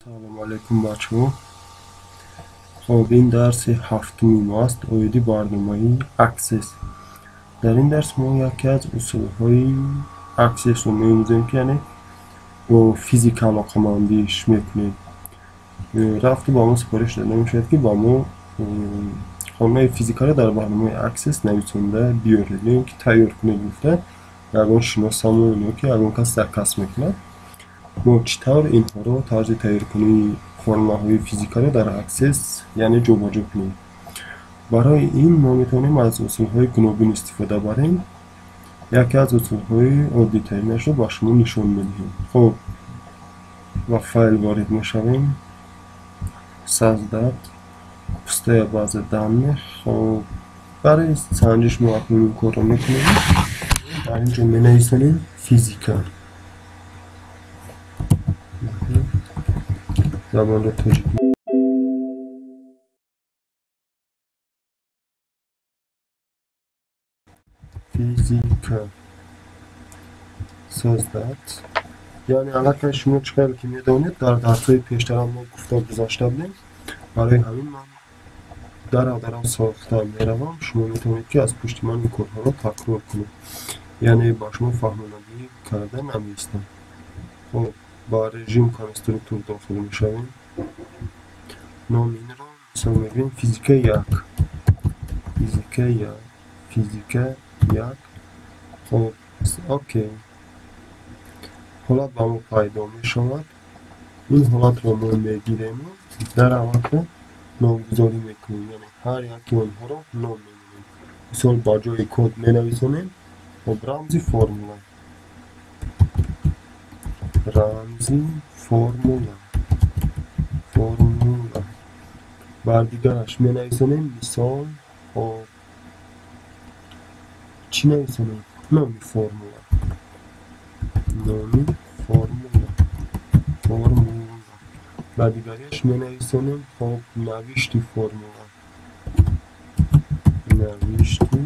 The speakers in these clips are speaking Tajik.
Салому алайкум, бачаҳо. Хоб, ин дарси ҳафтуми мо аст оиди барномаи Access. Дар ин дарс мо яке аз усулҳои Access-ро меомӯзем, ки яъне бо физика алоқамандиш мекунем. Рафту ба мо супориш дода мешавад, ки ба мо қонунаи физикаро дар барномаи Access нависонда биёред ё ин ки тайёр кунед гуфта ягон шиносамон ё ки ягон кас заказ мекунад. Мо чӣ тавр инҳоро тарзи тайёркунии формулаҳои физикаро дар Access, яъне ҷобаҷо кунем? Барои ин мо метавонем аз усулҳои гуногун истифода барем. Яке аз усулҳои оддитаринашро ба шумо нишон медиҳем. Хоб, ба файл ворид мешавем, создать, пустая база данных. Хоб, барои санҷиш мо акнун ин корро мекунем. Дар ин ҷо менависонем физика, забонро тоҷик, физика, создать. Яъне аллакай шумо чӣ қадр ки медонед, дар дарсҳои пештара мо гуфта гузашта будем. Барои ҳамин ман дарав дарав сохта меравам. Шумо метавонед, ки аз пушти ман ин корҳоро такрор кунед, яъне ба шумо фаҳмонагӣ карда намеистам. Хоб, ба режим конструктор дохил мешавем. Номи инро мисол мегирем физика як, физика як, физика як. Хоб, окей, ҳолат ба мо пайдо мешавад. Ин ҳолатро мо мегирему дар аввалро номгузорӣ мекунем, яъне ҳар яки онҳоро ном мемонем. Мисол, ба ҷои код менависонем, хоб, рамзи формула, рамзи формула, формула. Бар дигараш менависонем, мисол, хоб, чӣ нависонем? Номи формула, номи формула, формула. Ба дигараш менависонем, хоб, навишти формула, навишти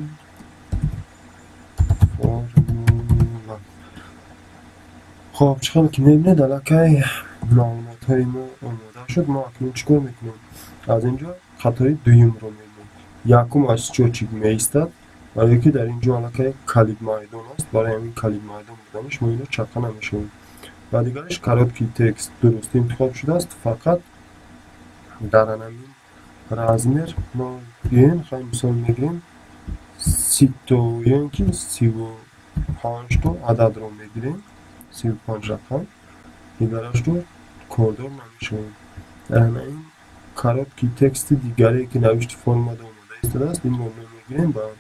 формула. Хоб, чӣ хел ки мебинед, аллакай маълумотҳои мо омода шуд. Мо акнун чӣ кор мекунем? Аз ин ҷо хатои дуюмро мебинем. Якум аз счётчик меистад, барое ки дар ин ҷо аллакай калид майдон аст. Барои ҳамин калид майдон буданаш мо инро чақа намешавем. Ва дигараш короткий текст дуруст интихоб шудааст, фақат дар анамин размер мо биёем, хай, мисол мегирем 30 то ё ин ки 35 то ададро мегирем, 35 рақам, дигарашро кордор намешавем. Дар ин короткий тексти дигаре, ки навишти формада омода истодааст, инро мо мегирем, ба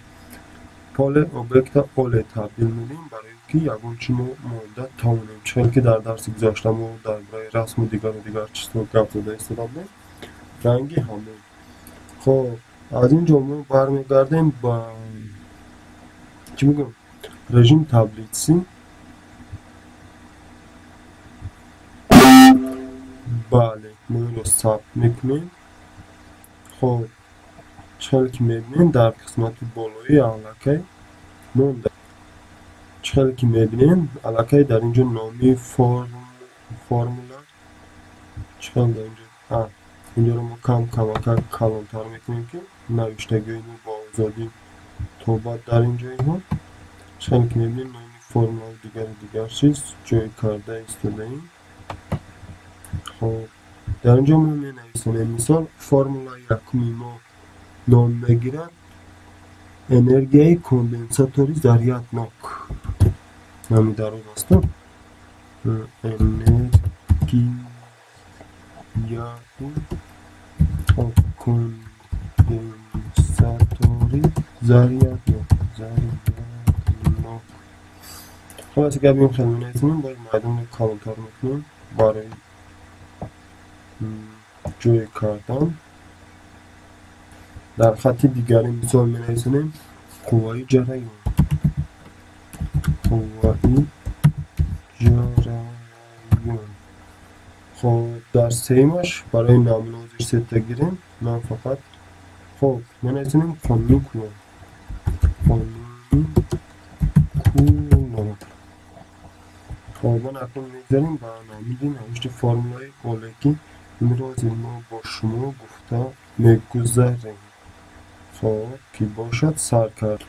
поле объекта оле табдил медиҳем, барои ки ягон чи мо монда тавонем. Чӣ хел ки дар дарси гузашта мо дар бораи расму дигару дигар чизҳо гап зада истода будем, ранги ҳамон. Хоб, аз ин ҷо мо бармегардем ба чӣ мегӯям, режим таблицы. Бале, мо инро сабт мекунем. Хоб, чӣ хеле ки мебинем, дар қисмати болои аллакай монда. Чӣ хеле ки мебинем, аллакай дар ин ҷо номи формула, чӣ хел дар инҷо, инҷоро мо кам камакак калонтар мекунем, ки навиштагиҳои мо бо озодӣ тобад дар ин ҷойҳо. Чӣ хеле ки мебинем, номи формулаву дигару дигар чиз ҷой карда истодаем. Хоб, дар ин ҷо мо менависонем, мисол, формулаи якуми мо ном мегирад энергияи конденсатори заряднок. Номи дароз аст. Энергияи конденсатори заряднок, заряднок. Хоб, аз гап ин хел менависонем, боз майдонро калонтар мекунем барои ҷой кардан. Дар хатти дигаре мисол менависонем қувваи ҷараён, қувваи ҷараён. Хоб, дар сеюмаш барои намуна ҳозир сета гирем ман фақат. Хоб, менависонем қонуни Кулон, қонуни Кулон. Хоб, ман акнун мегзарем ба намуди навишти формулаи оле, ки имрӯз мо бо шумо гуфта мегузарем. Хоб, ки бошад сар кард.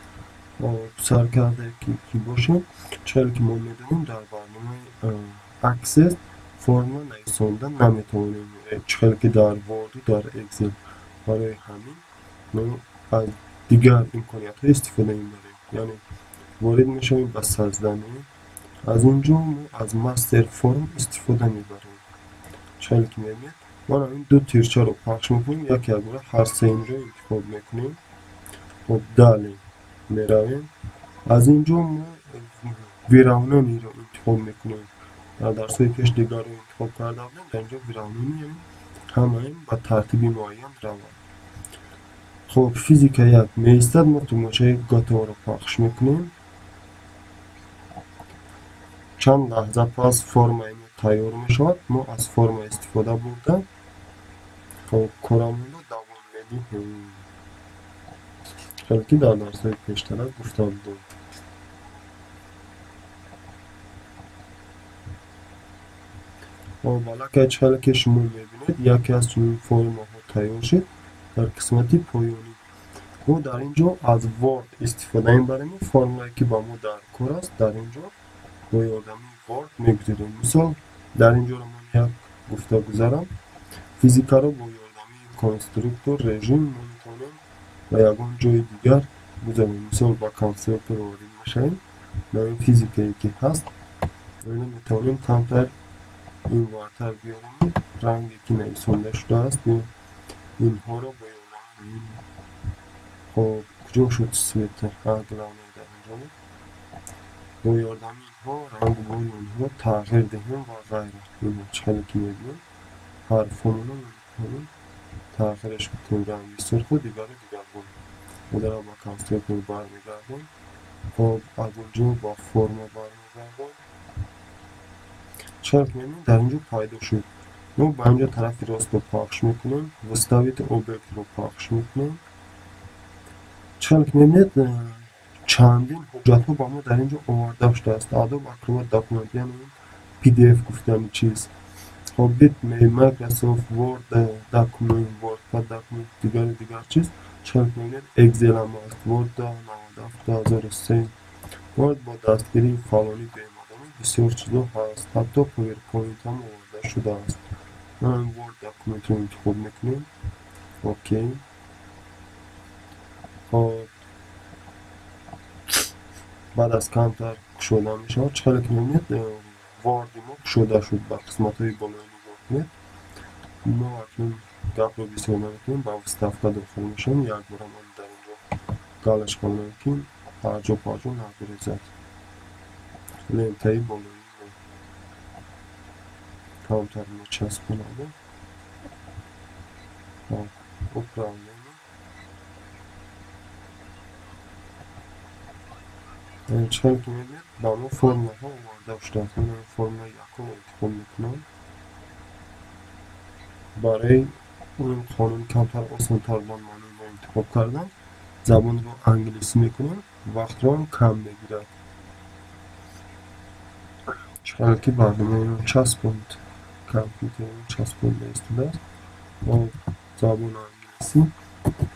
Сар карда ки бошем, чиқаре ки мо медонем, дар барномаи Access формула нависонда наметавонем, чиқаре ки дар Word дар Excel. Барои ҳамин мо аз дигар имкониятҳо истифода мебарем. Яъне ворид мешавем ба создание. Аз ин ҷо мо аз мастер форм истифода мебарем. Чиқаре ки мебинед, мо ҳамин ду тирчаро пахш мекунем, яке якбора ҳар сеимро интихоб мекунем. Хоб, далее меравем. Аз ин ҷо мо выравнение-ро интихоб мекунем. Дар дарсҳои пеш дигарро интихоб карда будем, дар ин ҷо выравнение, яъне ҳамаим ба тартиби муайян равад. Хоб, физика 1 меистад, мо тугмачаи готово-ро пахш мекунем. Чанд лаҳза пас формаи мо тайёр мешавад. Мо аз форма истифода бурда хоб корамонро давом медиҳем. Хеле ки дар дарсҳои пештара гуфта будем. Хоб, аллакай чиқаре ки шумо мебинед, яке аз чунин формаҳо тайёр шуд дар қисмати поёнӣ. Мо дар ин ҷо аз Word истифода мебарем. Формулае ки ба мо дар кор аст, дар ин ҷо бо ёрдами Word мегузорем. Мисол, дар ин ҷоро ман як гуфта гузарам. Физикаро бо ёрдами конструктор режим мо метавонем ба ягон ҷои дигар гузарем. Мисол, ба конструктор ворид мешавем. Дар ин физикае ки ҳаст, инро метавонем камтар инвартар биёрем. Ранге ки нависонда шудааст, инҳоро бо ёрдами хоб, куҷо шуд цвета? Главное дар инҷо буд. Бо ёрдами инҳо рангу бори онҳоро тағйир диҳем ва ғайра. Инҳо чиқаре ки мебинем, ҳарфҳомонро метавонем тағйираш бидиҳем, ранги сурху дигару дигаргун. Мо дара ба конструктор бармегардем. Хоб, аз инҷо ба форма бармегардем. Чиқаре ки мебинем, дар инҷо пайдо шуд. Мо ба инҷо тарафи ростро пахш мекунем, вставить объектро пахш мекунем. Чиқаре ки мебинед, чандин ҳуҷҷатҳо ба мо дар инҷо оварда шудааст. Adobe Acrobat Document, яъне PDF гуфтани чиз. Хоб, bitmap, Microsoft Word Document, WordPad Document, дигару дигар чиз. Чиқаре ки мебинед, Excel ҳам аст, Word 97 2003, Word бо дастгирии фалонӣ бемадонӣ бисёр чизҳо ҳаст. Ҳатто PowerPoint ҳам оварда шудааст. Ман Word Document-ро интихоб мекунем. Окей. Хоб, баъд аз камтар кушода мешавад. Чиқаре ки мебинед, Word-и мо кушода шуд. Ба қисматҳои болои нигоҳ кунед. Мо акнун гапро бисёр намекунем, ба вставка дохил мешавем. Якбора ман дар инҷо галочка монам, ки ҳарҷо парҷо нагурезад. Лентаи болои мо камтар мечаспонад. Управление. Чиқаре ки мебинед, ба мо формулаҳо оварда шудааст. Ман формулаи якумро интихоб мекунам. Барои ин қонун камтар осонтар будан ман инро интихоб кардам. Забонро англисӣ мекунем, вақтро ҳам кам мегирад. Чиқаре ки барномаи мо часпонд, компютери мо часпонда истодааст. Мо забони англисӣ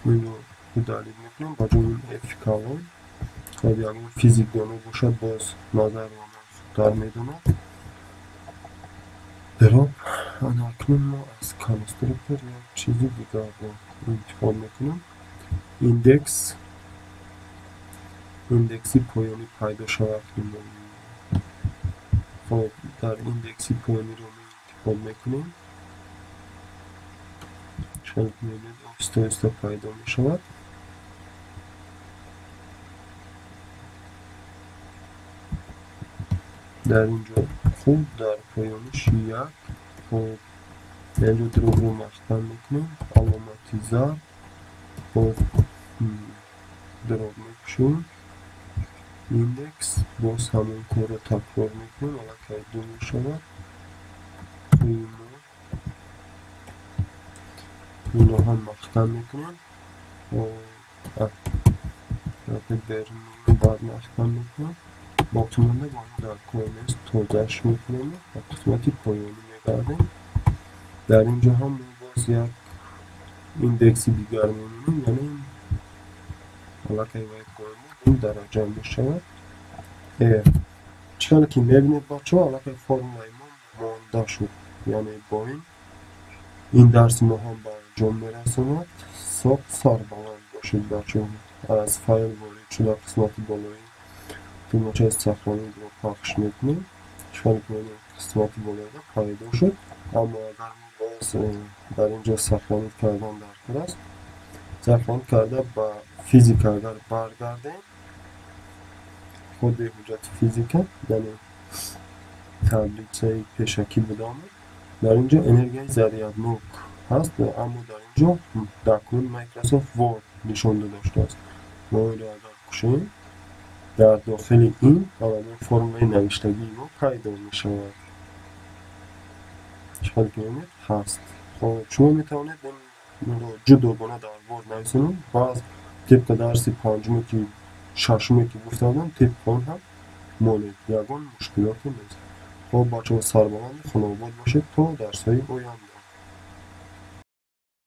инро удалить мекунем, ба ҷои F калон. Хоб, ягон физикдоно бошад, боз назар ба ман хубтар медонад. Дроп. Ана акнун мо аз конструктор як чизи дигарро интихоб мекунем. Индекс, индекси поёнӣ пайдо шавад. Хоб, дар индекси поёниро мо интихоб мекунем. Чиқаре ки мебинед, оҳиста оҳиста пайдо мешавад. Дар ин ҷо хуб, дар поёниш як. Хоб, дар ин ҷо дробро маҳкам мекунем, аломати зарб, боз дроб мекушем, индекс, боз ҳамон корро такрор мекунем, аллакай ду мешавад. Инро ҳам маҳкам мекунем. Берун баъд маҳкам мекунем. Боқимонда бо ин дар кор нест, тозааш мекунем ва қисмати поёнӣ мегардем. Дар ин ҷо ҳам мо боз як индекси дигар мемонем, яъне аллакай вай поён буд, дараҷа мешавад R. Чӣ хеле ки мебинед, бачаҳо, аллакай формулаи мо монда шуд. Яъне бо ин дарси мо ҳам ба анҷом мерасонад. Соғ сарбаланд бошед, бачаҳо. Аз файл ворид шуда, қисмати болои тугмачаи «Сохранить» ро пахш мекунем. Чӣ хеле ки мебинед, қисмати болоида пайдо шуд. Аммо агар мо боз дар ин ҷо сохранить кардан дар кор аст, сохранить карда, ба физика агар баргардем, худи ҳуҷҷати физика, яъне таблицаи пешакӣ буда омад, дар ин ҷо энергияи заряднок ҳаст, аммо дар ин ҷо документ Microsoft Word нишон дода шудааст. Мо инро агар кушоем, дар дохили ин ҳамон формулаи навиштагии мо пайдо мешавад. Чӣ хеле ки мебинед, ҳаст. Хоб, шумо метавонед инро ҷудогона дар Word нависонед. Баъз тибқи дарси панҷуме ки, шашуме ки гуфта будам, тибқи он ҳам монед, ягон мушкилоте нест. Хоб, бачаҳо, сарбаланду хонобод бошед то дарсҳои оянда.